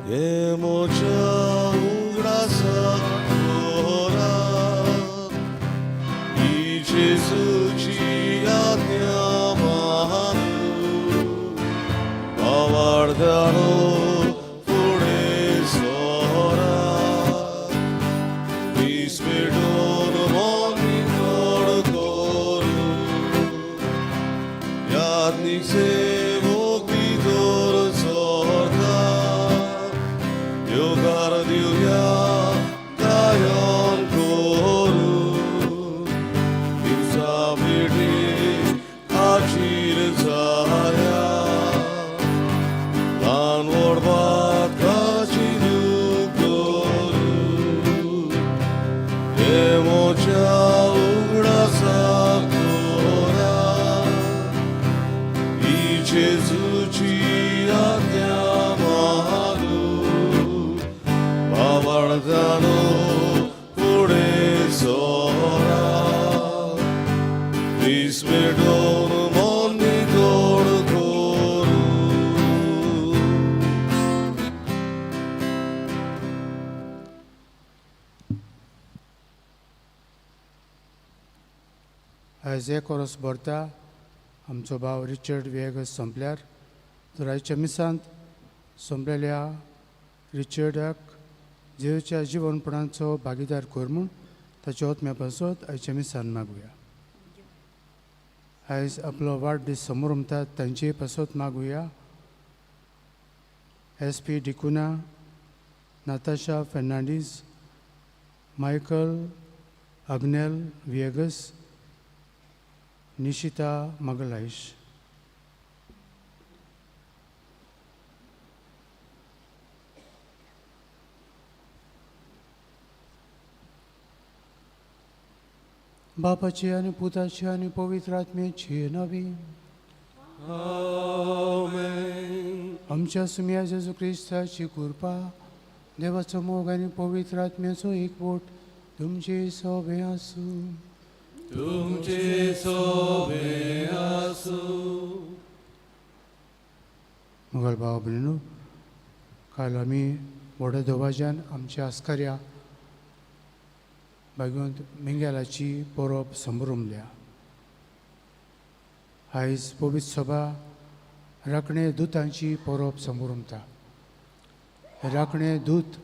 हे म्हज्या उगडासाक दवरात. ही जेजूची आज्ञा मानून भावार्थानो फुडें सरात. दीस पेटोवन मन नितळ करून याज्ञीक सेवक भितर सरता. येवकार दिवया गायन करून, दिवसा भेटी हाजीर जाया. ल्हान व्हड पातकाची दूख धरून हे म्हज्या उगडासाक दवरात. ही जेजूची आज्ञा मानून भावार्थानो फुडें सरात. दीस पेटोवन मन नितळ करून. आयज एक वरस भरता आमचो भाव रिचर्ड विएगस सोंपल्यार, तर आयच्या मिसांत सोंपलेल्या रिचर्डाक जेजूच्या जिवनपणाचो भागीदार कर म्हूण ताच्या आत्म्या पासत आयच्या मिसान मागुया. आयज आपलो वाडदीस समोर तांचे पासत मागुया. S P D'Cunha, Natasha Fernandes, Michael Agnel Viegas, Nishita Magalhães. बापाची आनी पुताची आनी पवित्र आत्म्याची नांवी. आमेन. आमच्या सुम्या जेजू क्रिस्ताची कृपा, देवाचो मोग आनी पवित्र आत्म्याचो एकवट तुमचे सोबे आसूं. तुमचे सोबे आसूं. मुगल भाव भयणीनो, काल आमी व्हडा दबाज्यान आमच्या आस्कऱ्या भागवंत मिंगेलाची परब संभ्रमल्या. आयज पवित्र सभा राखणे दुतांची परब संभ्रमता. राखणे दूत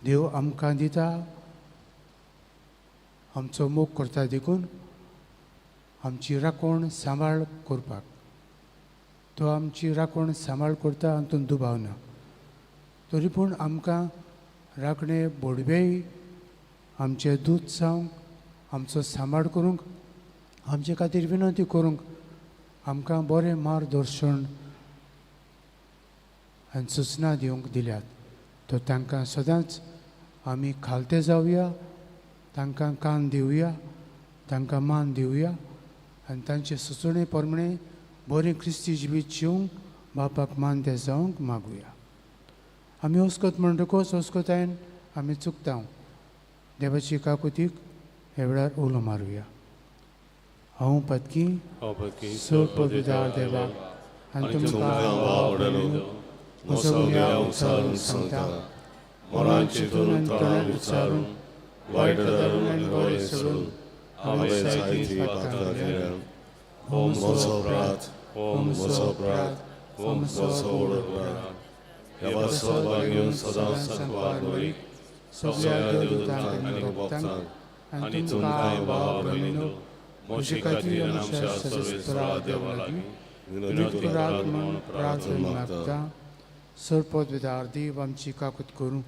देव आमकां दिता, आमचो मोग करता देखून आमची राखण सांबाळ करपाक. तो आमची राखण सांबाळ करता हातूंत दुबाव ना, तरी पूण आमकां राखणे बोडवेय आमचे दूत जावंक, आमचो सांबाळ करूंक, आमचे खातीर विनंती करूंक, आमकां बरें मार्गदर्शन आनी सुचना दिवंक दिल्यात. तर तांकां सदांच आमी खालते जावया, तांकां कान दिवया, तांकां मान दिवया आनी तांचे सुचोवणे प्रमाणे बरें क्रिस्ती जिवीत जिवंक बापाक मानते जावंक मागुया. आमी ओस्कोत म्हणटकच ओस्कोतायन आमी चुकता. देवाची काकुतीक ह्या वेळार उलो मारुया. हांव पदकी चड पवित्र देवा आनी तुमकां भाव भयणीनो, म्हजो गुन्यांव उचारून सांगता, मनान चिंतून आनी तोंडान उच्चारून, वायट धरून आनी बरें सोडून हांवें जायतीं पातकां केल्यात. हो म्हजो अपराध, हो म्हजो अपराध, हो म्हजो व्हड अपराध. ह्या पासत भाग्यून सदांच सांकवार मरीक, सगळ्या देवदूतांक आनी भक्तांक आनी तुमकां भाव भयणीनो, म्हजे खातीर आमच्या सर्वेस्परा देवा लागीं विनंती करात म्हूण प्रार्थना मागता. सरपद विदार देव आमची काकूत करूं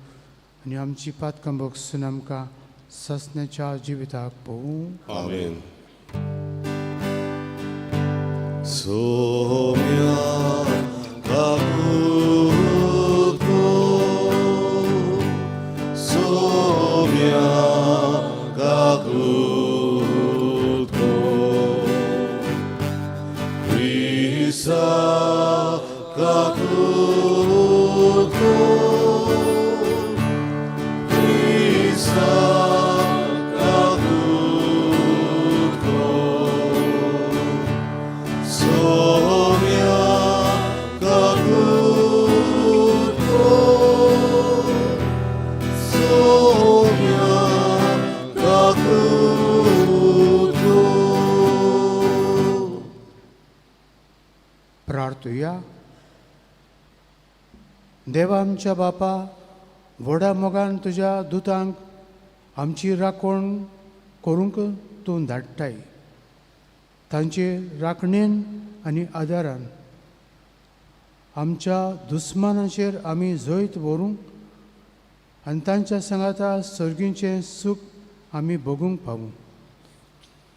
आनी आमची पातकां बगसून आमकां ससण्याच्या जिविताक पोवूं. आमेन. सोम्या काकूत कर, सोम्या काकूत कर, क्रिस्ता काकूत कर, क्रिस्ता काकूत कर, सोम्या काकूत कर. प्रार्थुया. देवा आमच्या बापा, व्हडा मोगान तुज्या दुतांक आमची राखण करूंक तूं धाडटाय. तांचे राखणेन आनी आदारान आमच्या दुस्मानाचेर आमी जैत व्हरूंक आनी तांच्या सांगाता सर्गीचें सूख आमी भोगूंक पावूं.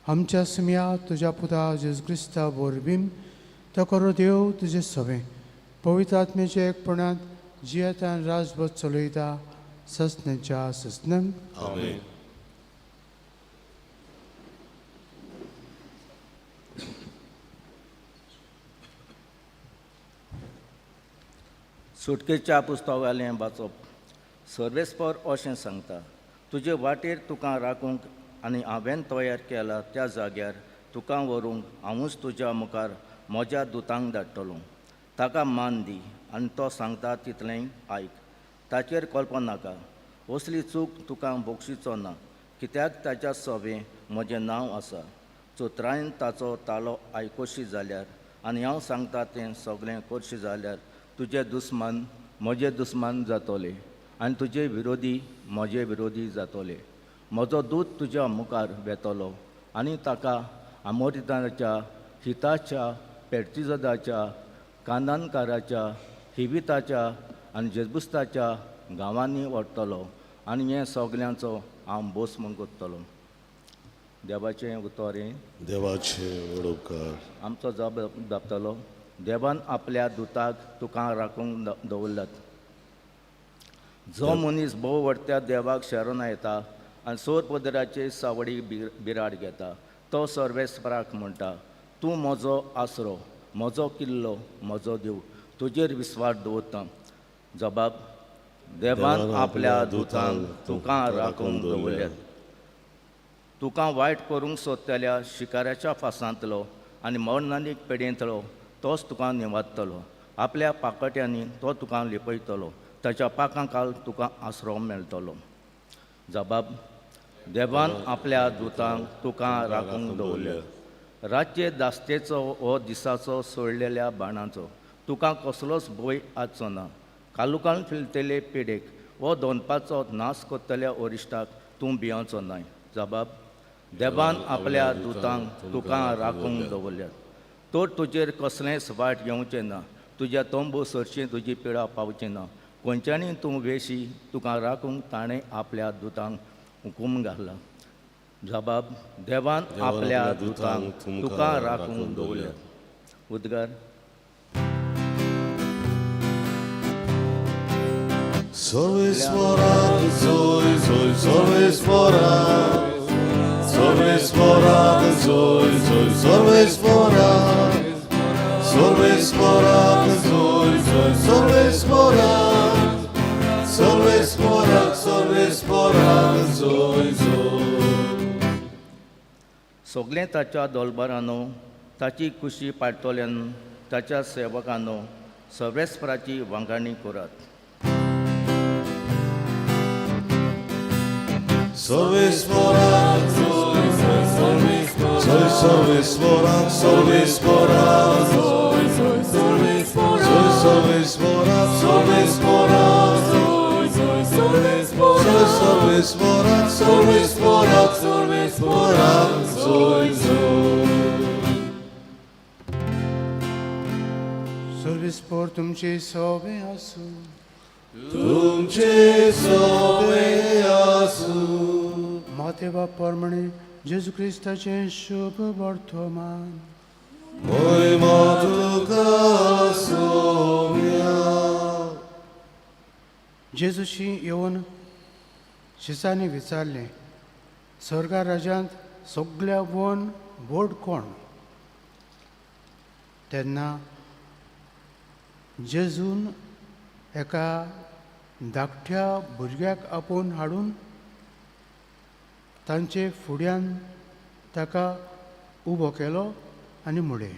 आमच्या सुम्या तुज्या पुता जेजू क्रिस्ता वरवीं तो करो देव तुजें सवें पवित्र आत्म्याच्या एकपणांत जियेतान राजभर चलयता ससण्याच्या ससनंग. आमेन. सुटकेच्या पुस्तकालें वाचप. सर्वेस्पर अशें सांगता, तुजे वाटेर तुका राखूंक आनी हांवें तयार केला त्या जाग्यार तुका व्हरूंक हांवूच तुज्या मुखार म्हज्या दुतांक धाडटलो. ताका मान दी आनी तो सांगता तितलेंय आयक, ताचेर कल्पना नाका. असली चूक तुका बक्षिचो ना, कित्याक ताच्या सवें म्हजें नांव आसा. चतुरायेन ताचो तालो आयकोशी जाल्यार आनी हांव सांगता तें सगळें करशी जाल्यार तुजे दुस्मान म्हजे दुस्मान जातले आनी तुजे विरोधी म्हजे विरोधी जातले. म्हजो दूत तुज्या मुखार वेतलो आनी ताका आमोरिताच्या, हिताच्या, पेर्तिजदाच्या, कांदानकाराच्या, हिविताच्या आनी जेबुस्ताच्या गांवांनी व्हरतलो आनी हें सगल्यांचो हांव भोस म्हूण करतलो. देवाचें उतर हें. देवाचे व्हड उपकार. आमचो जबाब दाबतलो. देवान आपल्या दुताक तुका राखूंक दवरल्यात. जो मनीस भोव व्हडत्या देवाक शरण येता आनी सोर पदराचे सावडी बिराड घेता तो सर्वेस्पराक म्हणटा, तूं म्हजो आसरो, म्हजो किल्लो, म्हजो देव, तुजेर विस्वास दवरता. जबाब, देवान आपल्या दुतांक तुका राखूंक दवरल्यात. तुका वायट करूंक सोदतल्या शिकाऱ्याच्या फासांतलो आनी मरणानीक पेडयेंतलो तोच तुका निवादतलो. आपल्या पाकट्यांनी तो तुका लिपयतलो, ताच्या पाकां काल तुका आसरो मेळटलो. जबाब, देवान आपल्या दुतांक तुका राखूंक दवरल्यात. रातचे दास्तेचो हो दिसाचो सोडलेल्या बाणाचो तुका कसलोच भंय आसचो ना. कालुकान फिरतले पिडेक वो दोनपाचो नाश करतल्या वरिश्ठाक तूं भियोचो न्हय. जबाब, देवान आपल्या दुतांक तुका राखूंक दवरल्यात. तर तुजेर कसलेंच वायट येवचें ना, तुज्या तंबू सरशी तुजी पिडा पावची ना. खंयच्यानी तूं वेशी तुका राखूंक ताणें आपल्या दुतांक हुकूम घाला. जबाब, देवान आपल्या दुतांक तुका राखूंक दवरल्यात. उद्गार. सर्वेस्पराक जोय जोय सर्वेस्पराक, सर्वेस्पराक जोय जोय सर्वेस्पराक, सर्वेस्पराक जोय जोय सर्वेस्पराक, सर्वेस्पराक सर्वेस्पराक जोय जोय. सगळें ताच्या दोलबरानो, ताची खुशी पाडटल्यान ताच्या सेवकांनो सर्वेस्पराची वांगाणी करात. सर्वेस्पराक जोय जोय सर्वेस्पराक, सर्वेस्पराक जोय जोय सर्वेस्पराक, सर्वेस्पराक जोय सर्वेस्पराक, सर्वेस्पराक सर्वेस्पराक जोय जोय. सर्वेस्पर तुमचे सोबे आसूं. तुमचे सोबे आसूं. मातेवा प्रमाणे जेजू क्रिस्ताचें शुभ वर्तमान. महिमा तुका सोम्या. जेजूशी येवन शिसांनी विचारलें, स्वर्गा राज्यांत सगल्या वन व्हड कोण? तेन्ना जेजून एका धाकट्या भुरग्याक आपोवन हाडून तांचे फुड्यान ताका उबो केलो आनी म्हणलें,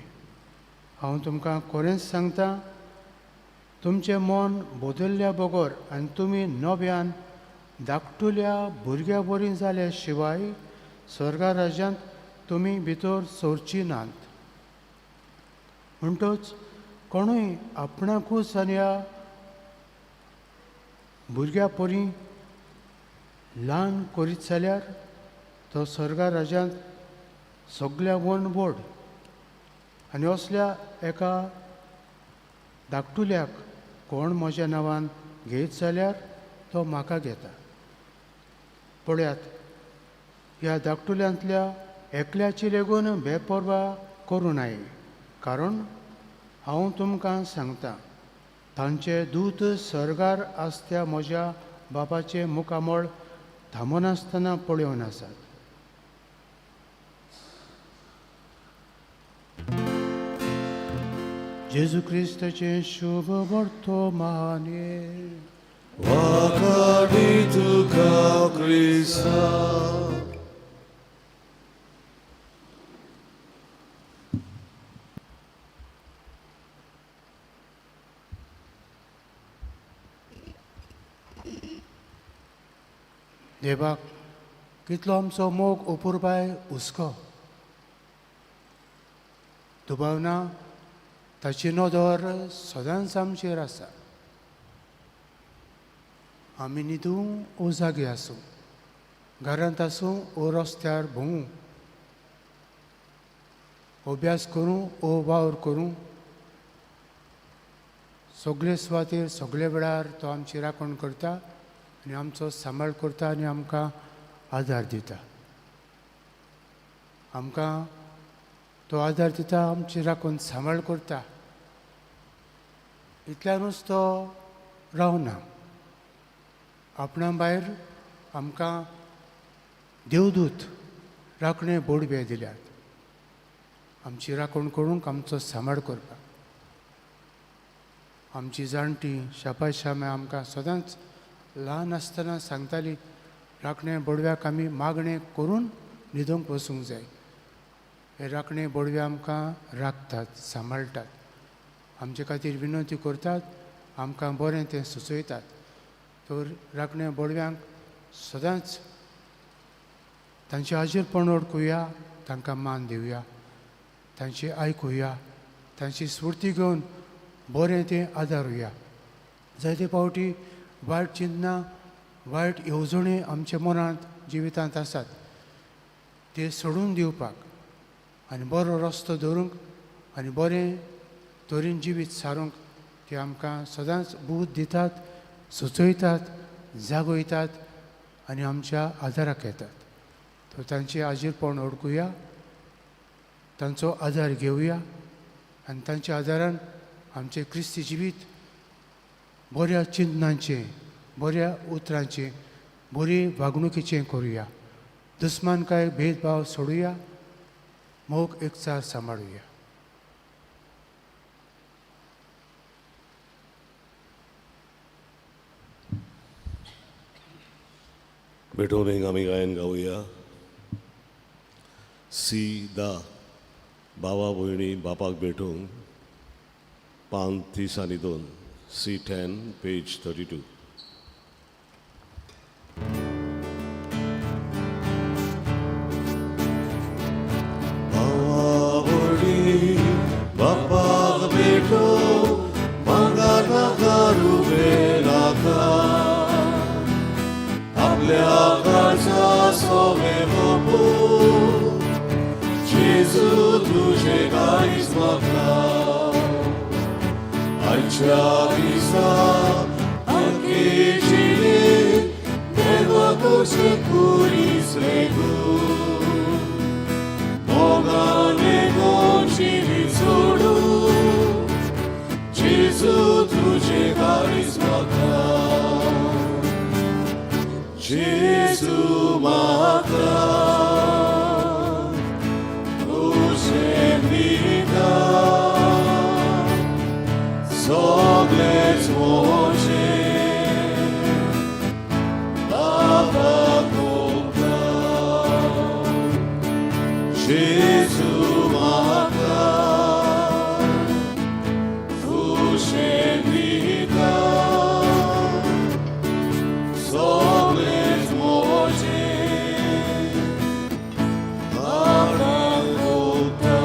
हांव तुमकां खरेंच सांगता, तुमचें मन बदल्ल्या बगर आनी तुमी नव्यान धाकटुल्या भुरग्या बरी जाल्या शिवाय स्वर्गा राज्यांत तुमी भितर सरची नात. म्हणटच कोणूय आपणाकूच आनी ह्या भुरग्या परी ल्हान करीत जाल्यार तो स्वर्गा राज्यांत सगल्या वन व्हड. आनी असल्या एका धाकटुल्याक कोण म्हज्या नांवान घेयत जाल्यार तो म्हाका घेता. पळयात, ह्या धाकटुल्यांतल्या एकल्याची लेगून बेपर्वा करूं नये, कारण हांव तुमकां सांगता, तांचे दूत सर्गार आसत्या म्हज्या बापाचें मुखामळ थांबनासतना पळोवन आसात. जेजू क्रिस्ताचें शुभ वर्तमान. वाखाणी तुका क्रिस्ता. देवाक कितलो आमचो मोग अपुरबाय हुस्को दुबाव ना, ताची नदर सदांच आमचेर आसा. आमी न्हिदूं ओ जागे आसूं, घरांत आसूं ओ रस्त्यार भोंवूं, अभ्यास करूं ओ वावर करूं, सगळे सुवातेर सगळे वेळार तो आमची राखण करता आनी आमचो सांबाळ करता आनी आमकां आदार दिता. आमकां तो आदार दिता, आमची राखून सांबाळ करता. इतल्यानूच तो रावना, आपणा भायर आमकां देवदूत राखणे बोडवे दिल्यात आमची राखण करूंक, आमचो सांबाळ करपाक. आमची जाणटी शापाय शाम्या आमकां सदांच ल्हान आसतना सांगताली, राखणे बोडव्याक आमी मागणें करून न्हिदूंक वचूंक जाय. हे राखणे बोडवे आमकां राखतात, सांबाळटात, आमचे खातीर विनंती करतात, आमकां बरें तें सुचयतात. तर राखणे बोडव्यांक सदांच तांचे हाजीरपण वळखुया, तांकां मान दिवया, तांची आयकुया, तांची स्फूर्ती घेवन बरें तें आदारुया. जायते फावटी वायट चिंतनां, वायट येवजण्यो आमच्या मनांत जिवितांत आसात, ते सोडून दिवपाक आनी बरो रस्तो धरूंक आनी बरें तरेन जिवीत सारूंक ते आमकां सदांच बूद दितात, सुचयतात, जागयतात आनी आमच्या आदाराक येतात. तर तांचे हाजीरपण वळखुया, तांचो आदार घेवया आनी तांच्या आदारान आमचें क्रिस्ती जिवीत बऱ्या चिंतनांचें, बऱ्या उतरांचें, बरी वागणुकीचें करुया. दुस्मानकाय भेदभाव सोडुया, मोग एकचार सांबाळुया. भेटवणेक आमी गायन गावया. सी दा भावा भयणी बापाक भेटूंक, पान 30 आनी 2, C 10 page 32. भावा भयणी बापाक भेटूंक मांगा नाका रुबे नाका, आपल्या काळजा सोवे बापू जेजू तुझे काळीज म्हाका. आयच्या दिसा आमके जिणेंत देवा कशें कुरीस लेगून मोगान लेगून जिवीत सोडून जेजू तुझे काळीज म्हाका. जेजू म्हाका तुजें दिता सगळेंच म्हजें बाबा कोता. जेजू म्हाका तुजें दिता सगळेंच म्हजें बाबा कोता.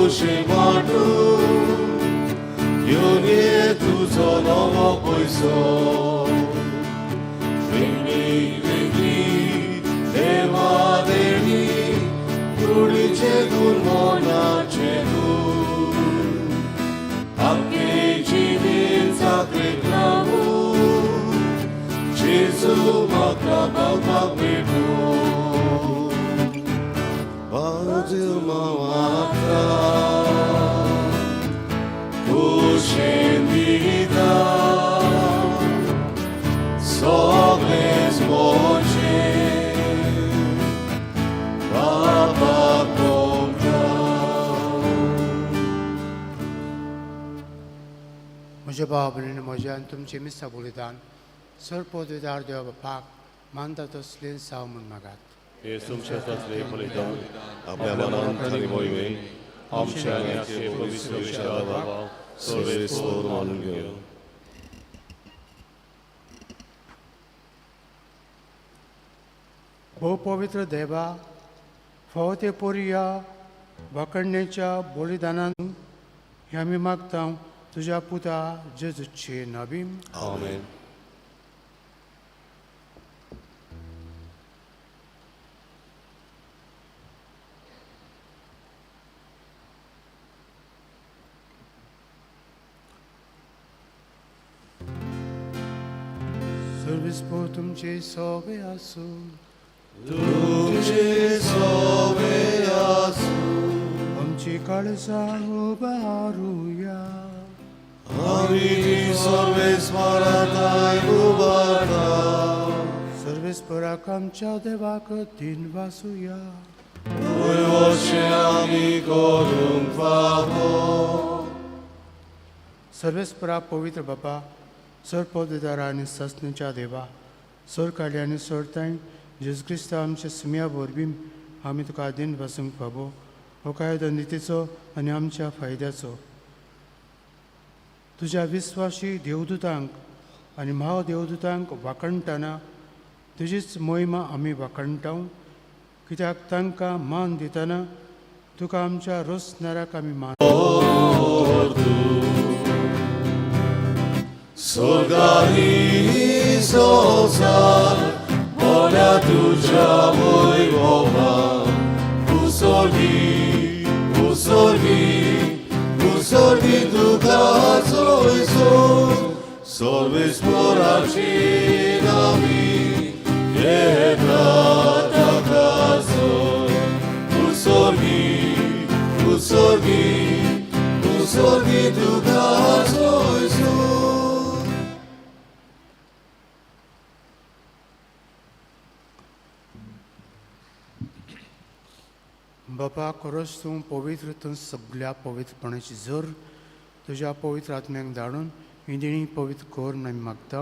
कुशी वांटू घेवन ये तुजो नवो पयसो वेगळी वेगळी देवा देणी कुडीचे दूर मनाचे दूर आमके जिवीत साकरीत रावूं जेजू म्हाका पावपाक मेळटू बाजू म्हाका कुशीन दिता सगळेंच म्हजें बाबा कोंकता. म्हज्या भाव भयणींनो म्हज्या आनी तुमचें मिसां बलिदान सर पदवीदार देवा बापाक मानता तसलें साव म्हूण मागात. हे तुमच्या हातांतलें बलिदान आपल्या मनान आनी मोहिमेन आमच्या आनी आमचे पवित्र विश्वासाक सर्वेस्पर मानून घेवं. भोव पवित्र देवा, फावो ते पोरी ह्या वांकडणेच्या बलिदानान हें आमी मागता तुज्या पुता जेजूचे नाबीम. आमेन. सर्वेस्पर तुमचे सोबे आसूं. तुमचे सोबे आसूं. आमची काळजां उबारुया. आमी ती सर्वेस्पराताय उबारता. सर्वेस्पराक आमच्या देवाक दिन वासुया. वयवशें आमी करूंक फावो. सर्वेस्परा पवित्र बापा, सर पदवीदारा आनी ससनेच्या देवा, सर काडले आनी सोडताय जेजू क्रिस्तांव आमच्या सुम्या वरवीं आमी तुका दिन वासूंक फावो. हो कायदो नितीचो आनी आमच्या फायद्याचो. तुज्या विस्वासी देवदूतांक आनी म्हादेवदूतांक वाखणटना तुजीच मोहिमा आमी वाखणटा, कित्याक तांकां मान दितना तुका आमच्या रोसणाराक आमी मान. स्वर्गानी संवसार बोल्या तुज्या वैभवान. उसोर्गी उसोर्गी उसोर्गी तुका सोयसो सर्वेस्पराची नामी घेता ताका सोय. उसोर्गी उसोर्गी उसोर्गी तुका सोयसो. बापा, खरोच तूं पवित्र, तूं सगल्या पवित्रपणाची जर तुज्या पवित्र आत्म्याक धाडून ही देणी पवित्र कर म्हूण आमी मागता.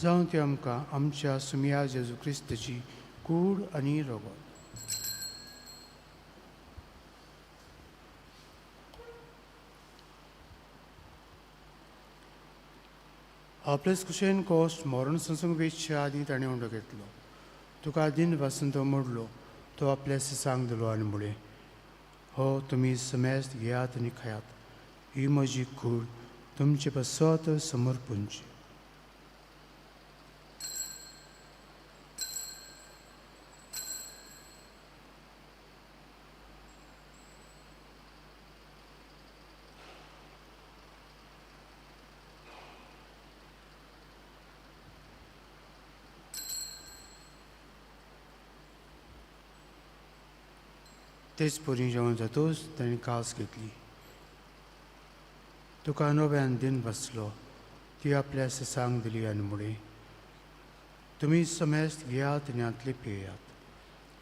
जावं ती आमकां आमच्या सुमया जेजू क्रिस्ताची कूड आनी रगत. आपलेच कुशेन कोश्ट मरण संसंग वेचच्या आदीं ताणें उंडो घेतलो. तुका दिन वासून तो मोडलो. तो आपल्या सिसांक दिलो आनी म्हळें, हो तुमी समेस्त घेयात आनी खायात. ही म्हजी कूड तुमचे पासत समर्पूंची. तेच परी जेवण जातूच ताणें कास घेतली. तुका नव्यान दिन बसलो. ती आपल्या सिसांक दिली आनी म्हळें, तुमी समेस्त घेयात आनी हांतली पियात.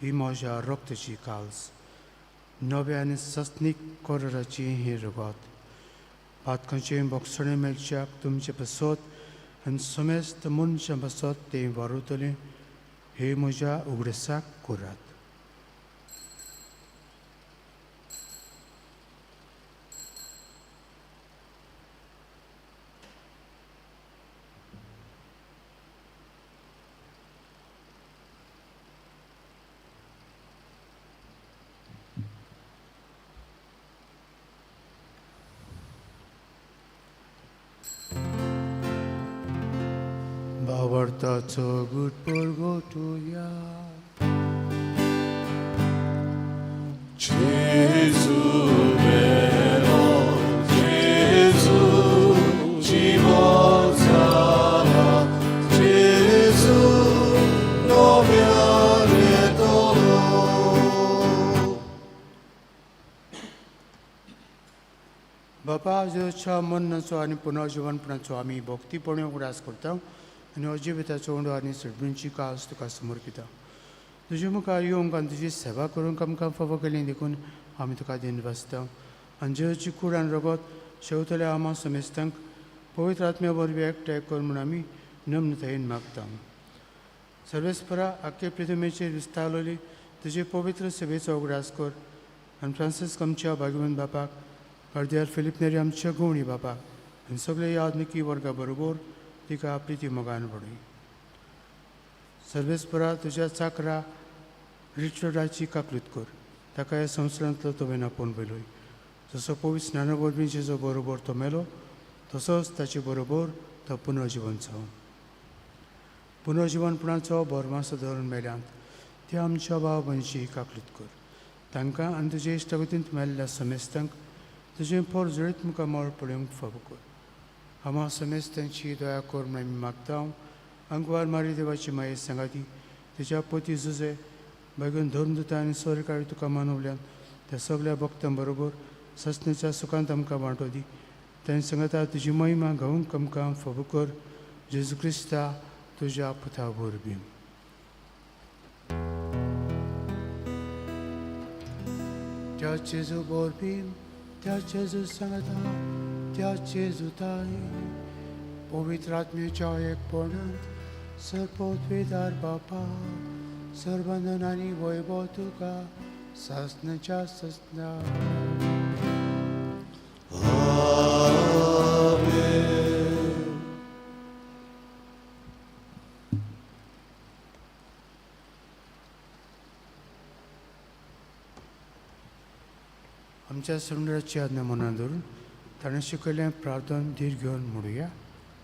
ही म्हज्या रक्ताची काल्स, नव्या आनी सस्नीक कराराची ही रगत. पातकांचें बोगसणें मेळच्याक तुमचे पासत आनी समेस्त मनशां पासत तें वारुतलें. हे म्हज्या उगडसाक करात. भावार्थाचो गुट परगटुया. Gesù vero, Gesù ci volzala, Gesù noviare बापा, जेजूच्या मरणाचो आनी पुनर्जिवनपणाचो आमी भक्तीपणे उगडास करता आनी हो जिविताचो उंडो आनी सिडबींची कास तुका समर्पिता. तुजे मुखार येवंक आनी तुजी सेवा करूंक आमकां फावो केली देखून आमी तुका दिनवासता. आनी जेजूची कूड आनी रगत शेवतल्या आमा समेस्तांक पवित्र आत्म्या वरवीं एकठांय कर म्हूण आमी नम्रतायेन मागता. सर्वेस्परा, आख्खे पृथ्वीचेर विस्तारलेली तुजे पवित्र सेवेचो उगडास कर आनी फ्रांसिस्क आमच्या भाग्यवंत बापाक, कार्दिनाल फिलीप नेरी आमच्या गवणी बापाक आनी सगळे यादनिकी वर्गा बरोबर तिका प्रिती मोगान वडय. सर्वेस्परा, तुज्या चाकरा रिचर्डाची काकलूत कर, ताका ह्या संवसारांतलो तुवें आपोवन व्हेलोय. जसो पवित्र स्नाना वरवीं जेजो बरोबर तो मेलो तसोच ताचे बरोबर तो पुनर्जिवन जावं. पुनर्जिवनपणाचो भरमासो धरून मेल्यांत ते आमच्या भाव भयणीची काकलूत कर. तांकां आनी तुजे इश्टागतींत मेल्ल्या समेस्तांक तुजें पोर जळीत मुखार मळ पळोवंक फावो कर. आमा समेस्तांची दया कर म्हूण आमी मागता. अंकवार मारी देवाची माये सांगाती तुज्या पती जुजे बागून धर्मदूता आनी सरकारी तुका मानवल्यान त्या सगळ्या भक्तां बरोबर ससनेच्या सुखांत आमकां वांटो दी. तांचे सांगाता तुजी महिमा गावंक आमकां फावो कर. जेजू क्रिस्ता तुज्या पुता वरवीं. त्या जेजू वरवीं, त्या जेजू सांगाता, त्या जेजूताय पवित्र आत्म्याच्या एकपणांत सर्वोत्वेदार बापा, सर्वंदन आनी वैभव तुका सासनाच्या सासना. आमच्या सुंदराची आज्ञा मनान धरून ताणें शिकयल्लें प्रार्थन धीर घेवन म्हणुया.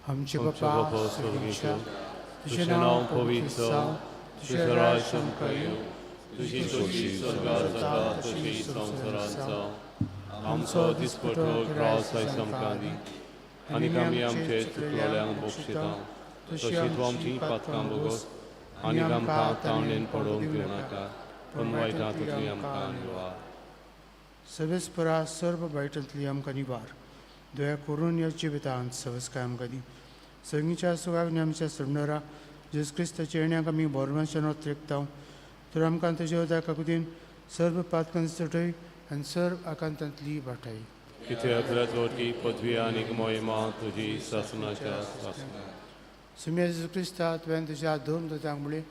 आमचे बापा स्वर्गीच्या, तुजें नांव पवित्र जावं, तुजें राज्य आमकां येवं, तुजी खोशी स्वर्गार जाता तशी संवसारांत जावं. आमचो दिसपटो ग्रास आयज आमकां दी आनी आमी आमचे चुकलोल्यांक बक्षिता तशी तूं आमची पातकां भोगोस आनी आमकां तावणेन पडोवंक दिवं नाका, पूण वायटांतली आमकां निवार. सर्वेस्परा, सर्व वायटांतली आमकां निवार. दया करून ह्या जिवितांत सवस्काय आमकां दी. सगळींच्या सुखाक आनी आमच्या सोडणारा जेजू क्रिस्ताच्या येण्याक आमी बोरमाच्यान त्रेकता. तर आमकां तुज्या उदका काकुतीन सर्व पातकां सुटय आनी सर्व आकांतांतली वाटाय. कित्याक राजवटी पदवी आनी महिमा तुजी सासणाच्या सासणा. सुम्या जेजू क्रिस्ता, तुवें तुज्या दोन दुतांक म्हणलें,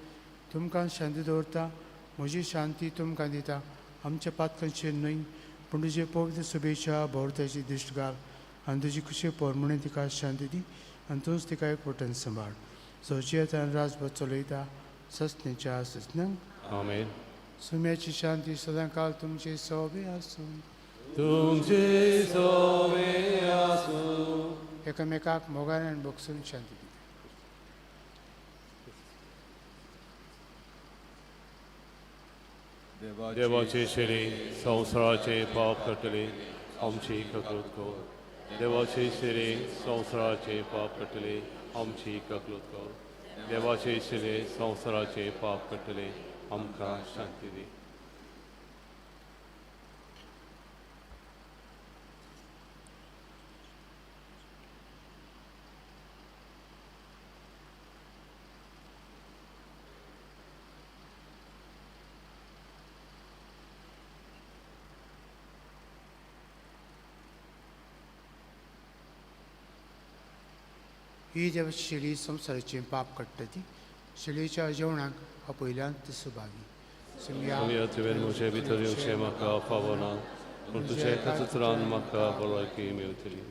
तुमकां शांती दवरता, म्हजी शांती तुमकां दिता. आमच्या पातकांचेर न्हय पूण तुजे पवित्र शुभेच्छा भोवताची दिश्ट घाल आनी तुजी खुशी पोरमुणे तिका शांती दी आनी तूंच तिका एक वटन सांबाळ. सोजियत आनी राजभर चलयता ससनेच्या ससनांक. आमेन. सुम्याची शांती सदांकाल तुमचे सोबे आसूं. तुमचे सोबे आसूं. एकामेकाक मोगान आनी भोगसून शांती दी. देवाचे शिरे संवसाराचे पाप कटले आमची ककलूत कर. देवाचे शिरे संवसाराचे पाप कटले आमची ककलूत कर. देवाचे शिरे संवसाराचे पाप कटले आमकां शांती दी. ही देव शिली संवसाराचें पाप काडटा ती शिलीच्या जेवणाक आपयल्यान ती सुभागी. सुम्या, तुवें म्हजे भितर येवचें म्हाका फावना, पूण तुज्या एकाच उतरान म्हाका भलायकी मेळटली.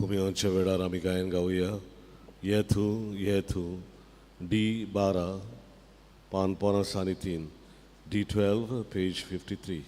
कुमियांच्या वेळार आमी गायन गावया ये तूं ये तूं डी 12 पान 53 D12 page 53.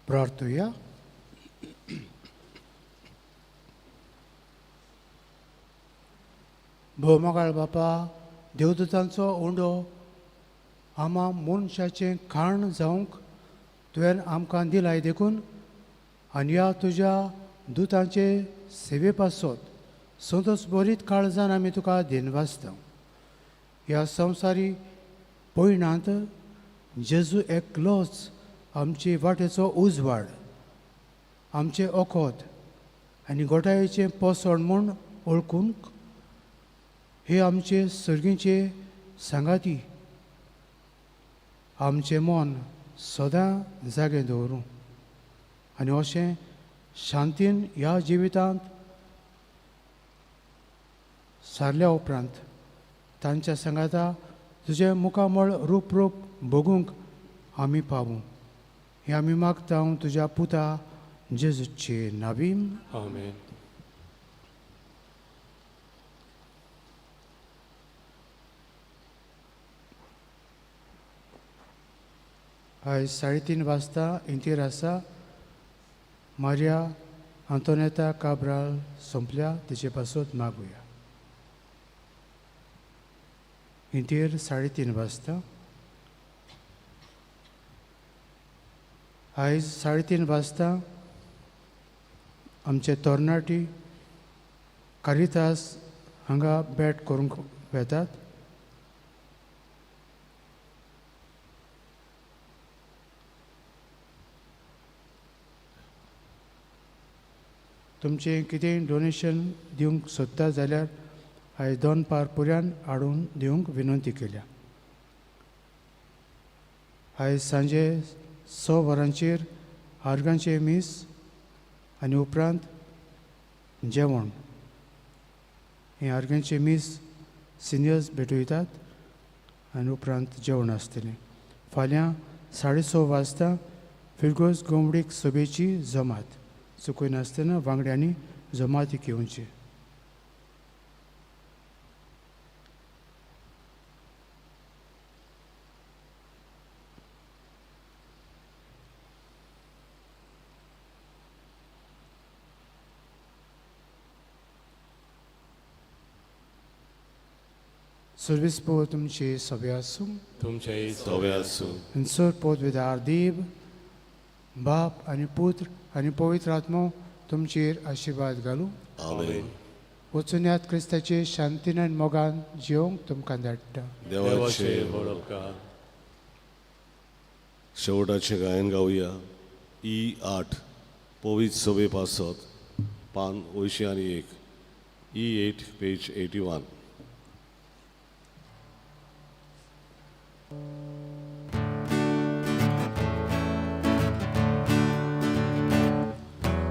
प्रार्थुया. भोवमोगाळ बापा, देवदूतांचो उंडो आमा मनशाचें खाण जावंक तुवें आमकां दिलाय देखून आनी ह्या तुज्या दुतांचे सेवे पासत संतोष बरीत काळजान आमी तुका दिनवासता. ह्या संवसारी पयणांत जेजू एकलोच आमचे वाटेचो उजवाड, आमचें ओखद आनी गोठायेचें पोसण म्हूण वळखूंक हे आमचे सर्गीचे सांगाती आमचें मन सदां जागें दवरूं आनी अशें शांतीन ह्या जिवितांत सारल्या उपरांत तांच्या सांगाता तुजें मुखामळ रूप रूप भोगूंक आमी पावूं. हें आमी मागता तुज्या पुता जेजूचे नावीन. आमेन. आयज 3:30 वाजता इंतीर आसा. मारिया आंतोनेता काब्राल सोंपल्या, तिचे पासत मागुया. इंतीर 3:30 वाजता. आयज 3:30 वाजता आमचे तरणाटी कारितास हांगा भेट करूंक वेतात. तुमचें कितेंय डोनेशन दिवंक सोदता जाल्यार आयज दनपार पुऱ्यान हाडून दिवंक विनंती केल्या. आयज सांजे 6 वरांचेर आर्गांचें मीस आनी उपरांत जेवण. हें आर्गांचें मीस सिनियर्स भेटयतात आनी उपरांत जेवण आसतलें. फाल्यां 6:30 वाजता फिरगोज गोमडीक सभेची जमात चुकयनासतना वांगड्यांनी जमातीक येवची. सर्वीस पो तुमची सभे आसूं, तुमचे सभे आसूं. सर पोत देव बाप आनी पुत्र आनी पवित्र आत्मो तुमचेर आशिर्वाद घालूं. आमेन. वचुन्यात क्रिस्ताचे शांतीन आनी मोगान जिवंक तुमकां धाडटा. देवाचे बरोबर. शेवटाचें गायन गावया. ई 8 पवित्र सभे पासत पान 81, ई 8 पेज 81.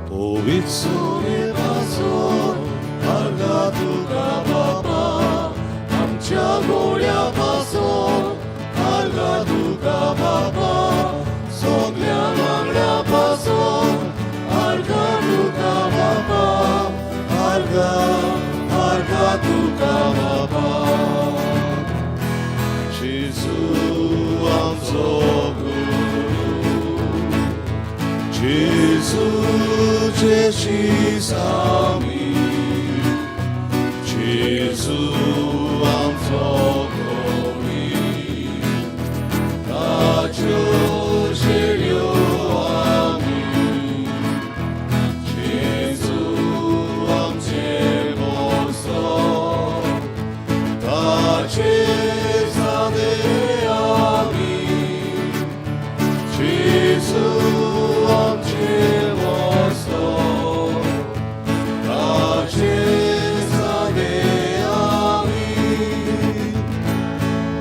पवित्र सभे पासत आर्गां तुका बापा, आमच्या गोड्या पासत आर्गां तुका बापा, सगल्या वांगड्या पासत आर्गां तुका बापा, आर्गां आर्गां तुका बापा. जेजू आमचो गुरू, जेजू जेशीस आमी, जेजू आमचो कोणी, ताच्यो शेळयो आमी, जेजू आमचें मोसो, ताचे सादे आमी, जेजू आमचें मोसो, ताचे सादे आमी.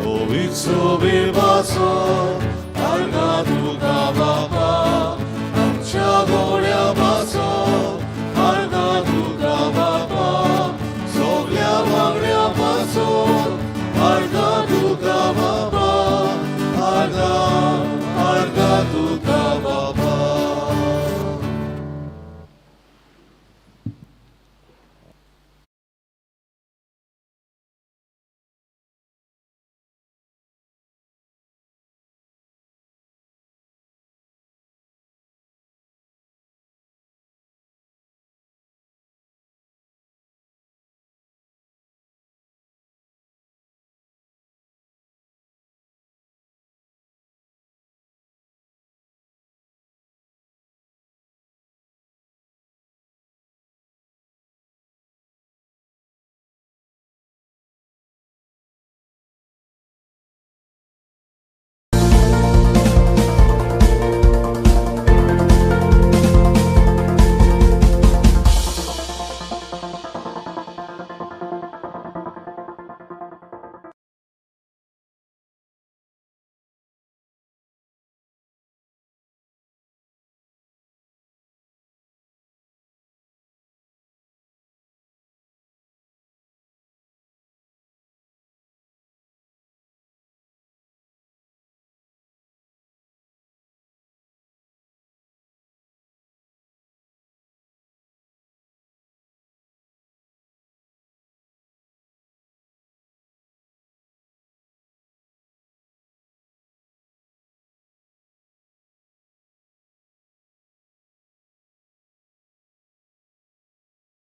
पवित्र सभे पासत